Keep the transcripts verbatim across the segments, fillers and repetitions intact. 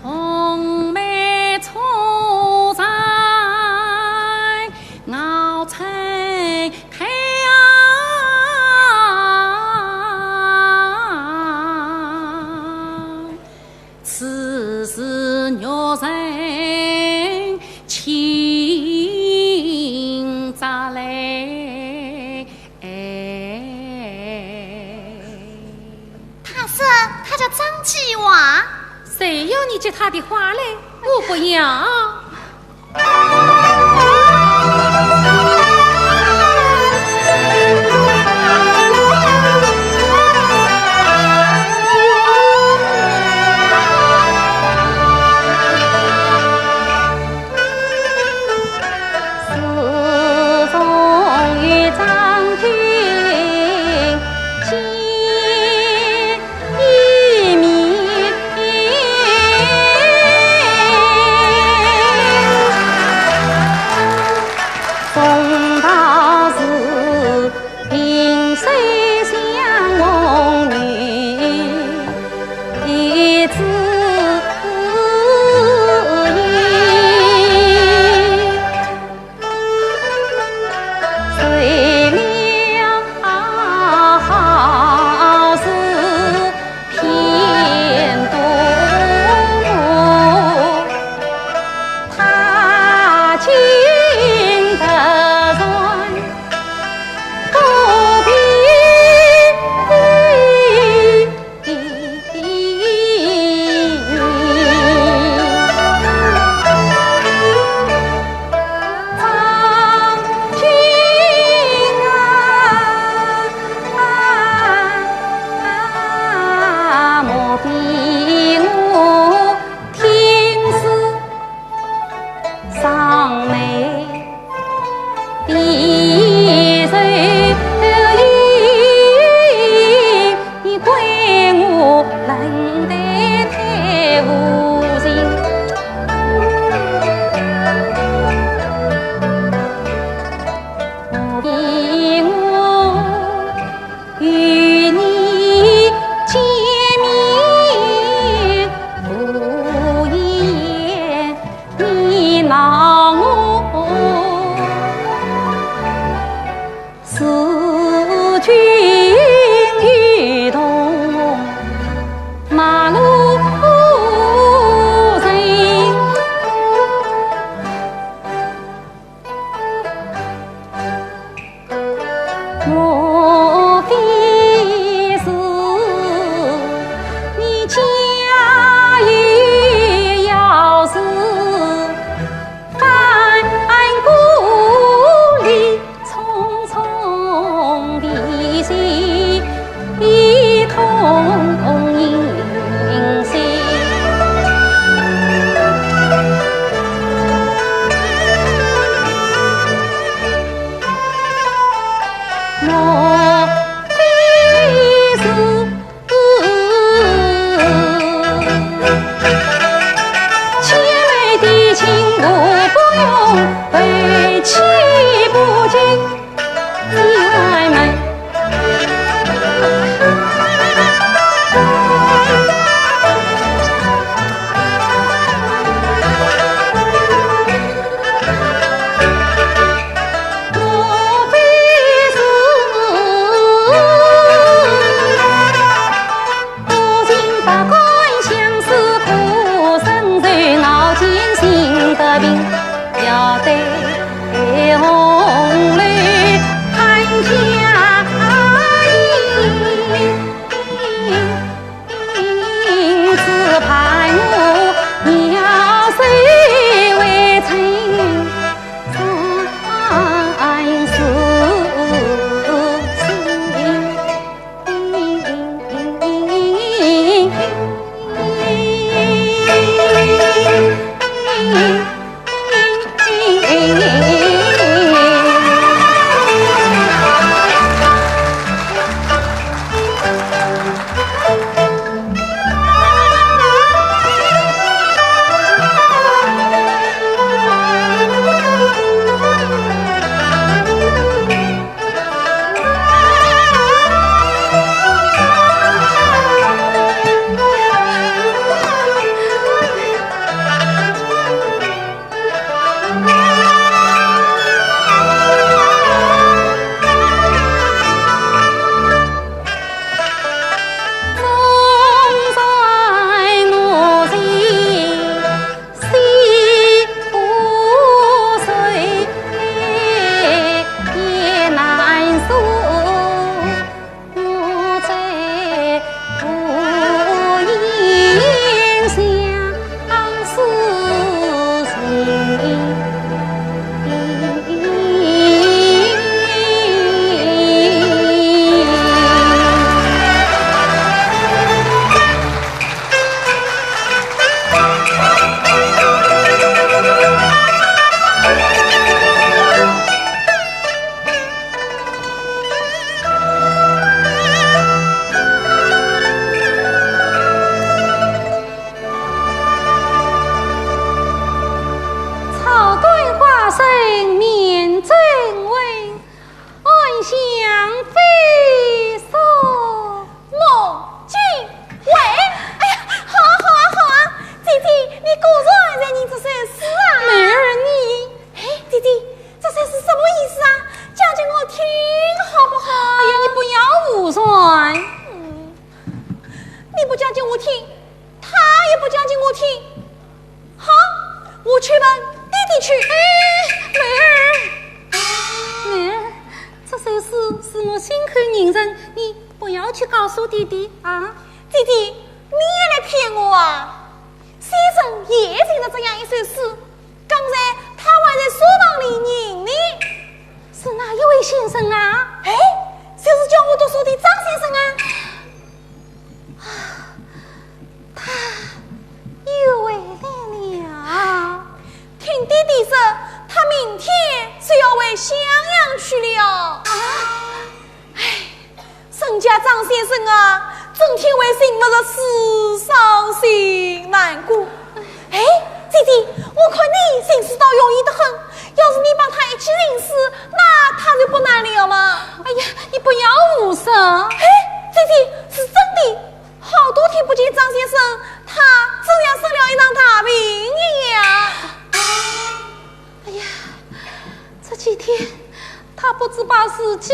红梅初上，熬春开啊。 此时玉人轻咂来。他说他叫张继华。谁要你接他的话嘞？我不要。不讲给我听，他也不讲给我听。好，我去问爹爹去。哎，妹儿，妹儿，这首诗是我亲口认认，你不要去告诉爹爹啊。爹爹，你也来骗我啊！先生也认得这样一首诗，刚才他还在书房里念呢。是哪一位先生啊？哎，就是教我读书的张先生啊。啊，他又回来了。听爹爹说，他明天就要回襄阳去了。啊，哎，人家张先生啊，整天为寻不着书伤心难过。哎，姐姐，我看你寻书倒容易得很，要是你帮他一起寻书，那他就不难了嘛。哎呀，你不要胡说。哎，姐姐，是真的，好多天不见张先生，他真像生了一场大病一样。哎呀，这几天他不知把自己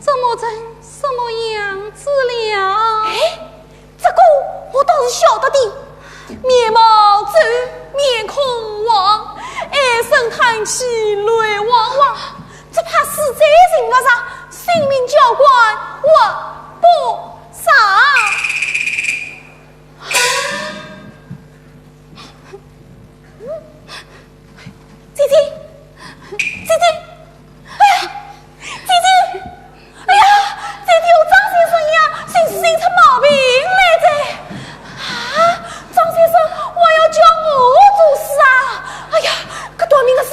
折磨成什么样子了。哎，这个我倒是晓得的，面貌皱，面孔黄，唉声叹气，泪汪汪，只怕书再寻不着，性命交关活不长。姐姐，姐姐，哎呀，姐姐，哎呀，姐姐，我张先生呀，寻书寻出毛病来哉。啊，张先生还要教我做书啊？哎呀，搿短命个事，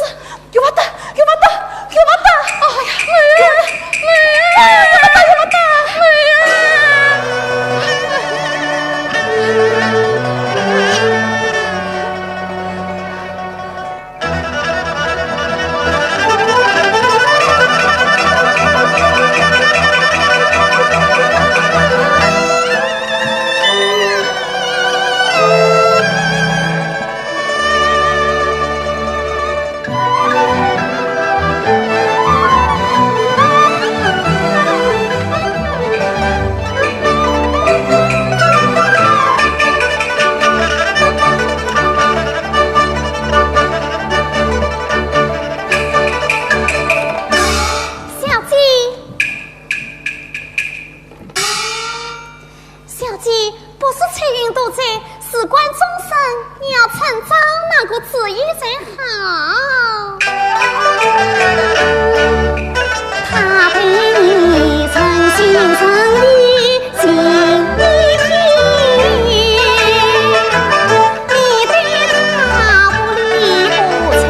用勿得，用勿得，用勿得。哎呀，妹儿，妹儿，用勿得，用勿得，妹儿。小姐，小姐，不是翠云多嘴，事关终身，你要趁早拿个主意才好。他对你真心真意，心里听。你对他不理不睬，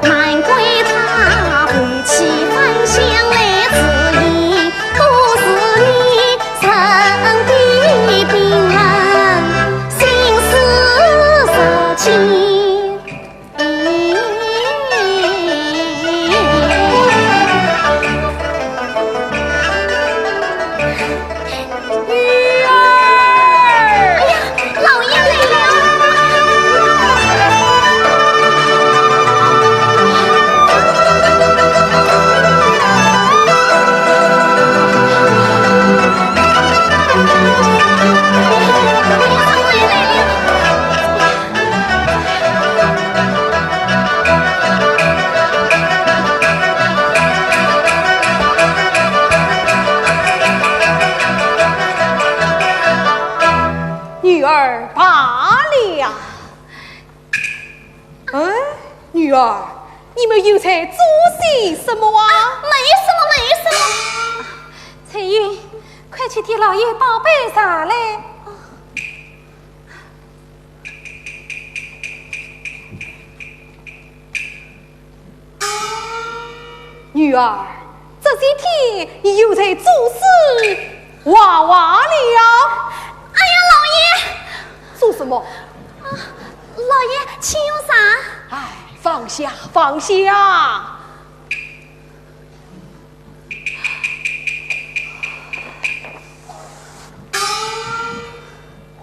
难怪他夫妻分享来自意，都是你身边冰冷，心思热情。女儿！哎呀，老爷来了！女儿罢了。哎，女儿，你们又在做些什么啊？没什么，没什么。翠云，快去替老爷倒杯茶来。 女儿，这几天你又在做诗画画了？哎呀，老爷！做什么？啊，老爷，请用茶。哎，放下，放下。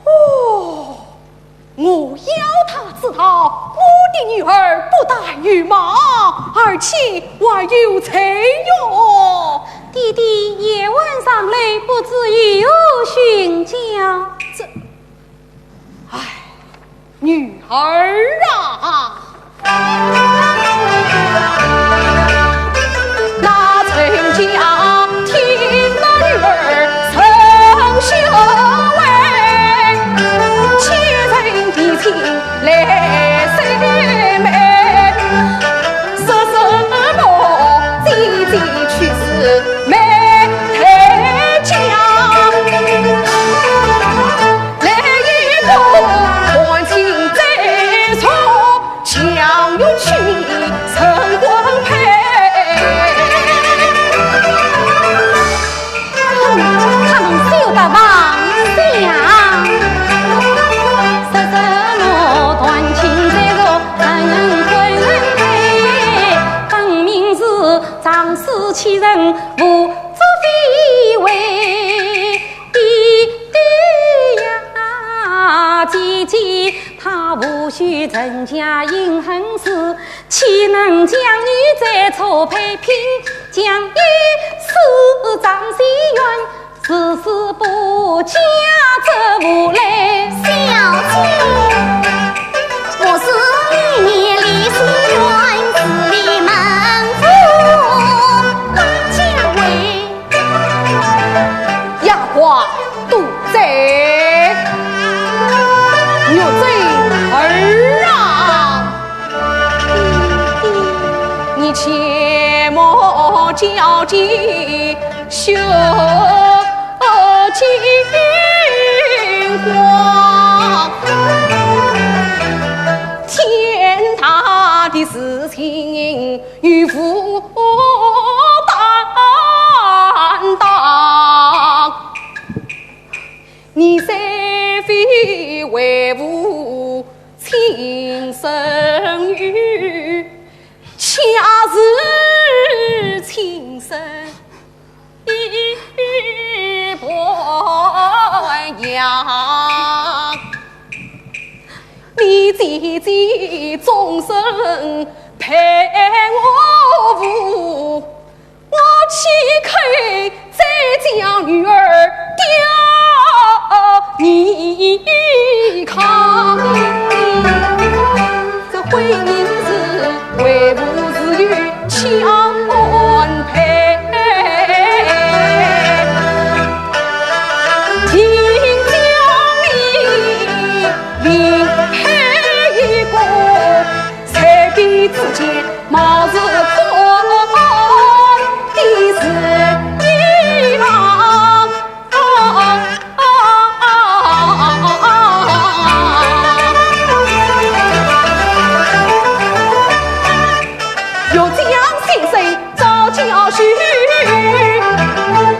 哦，我要他知道，我的女儿不但有貌，而且还有才哟。爹爹夜晚上来，不知有何寻家？这，唉，女儿啊！那春江听得女儿声笑微，千层的情 来相陪，说什么姐姐去世没抬轿，来一个断情再从强扭曲成婚配。 哼，他们休得妄想。说什么断情再说，怎能婚配？分明是仗势欺人，胡作非为的呀！姐姐她无需成家因恨事， 岂能将你再错配？平将一世张心愿，誓死不嫁则无赖。小姐，我是你的心愿，是你门户家为。 丫鬟杜鹃，玉贞儿啊，你切莫叫姐羞惊慌，天大的事情 与父担当，你虽非为父亲生女，却是亲生的鄱阳。 你姐姐终身陪我父，我岂肯再将女儿丢你看？这婚姻事，为父是有强配。 听讲你另配一个，在彼之间貌似可的是一郎。 欲将先生招教去，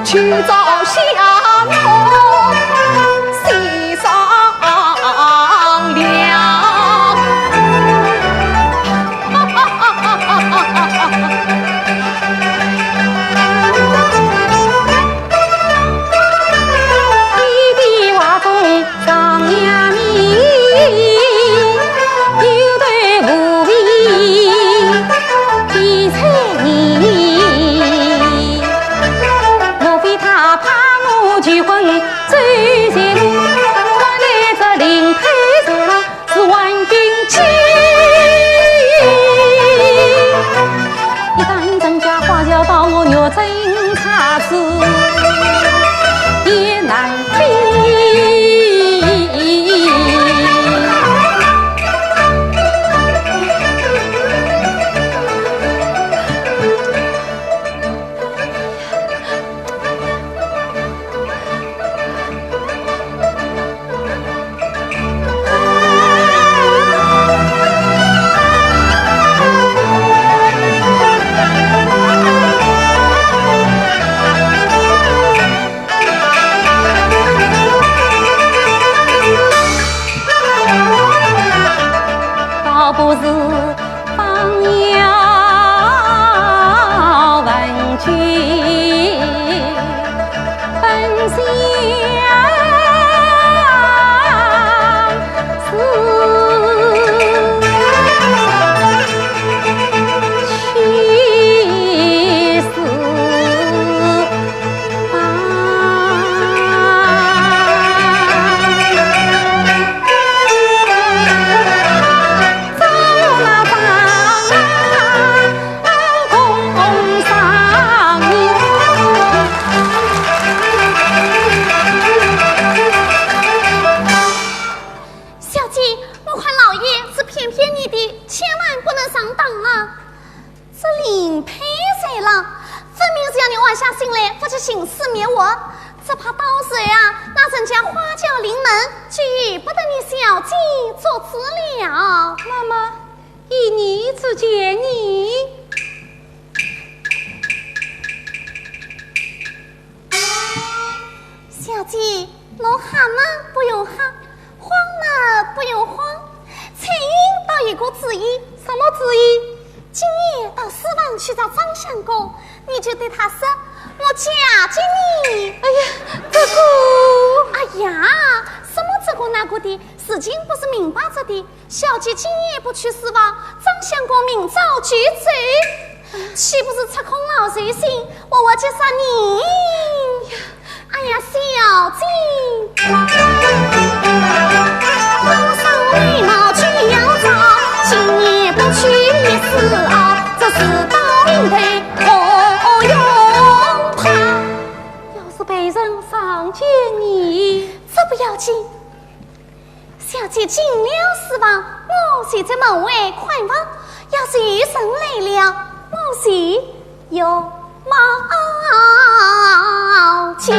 去招下我先商量。你的话中 上呀你，有头无尾的猜疑。莫非他怕我求婚走绝路，换来这林配受了是玩冰计？一旦人家花轿到我玉贞差池，也难只怕到时啊，那人家花轿临门，就由不得你小姐做主了。那么，依你之见呢？小姐，侬吓嘛不用吓，慌嘛不用慌，翠云倒有个主意。什么主意？今夜到书房去找张相公，你就对他说，我嫁给你。哎呀，这个……哎呀，什么这个那个的，事情不是明摆着的。小姐今夜不去书房，张相公明朝就走，岂不是拆空老寿星，活活急煞人？哎呀，小姐，我说眉毛就要早，今夜不去也是熬，这事到明头何用怕？要是被人撞见呢？这不要紧，小姐进了书房，我就在门外看望，要是有人来了，我就有猫叫。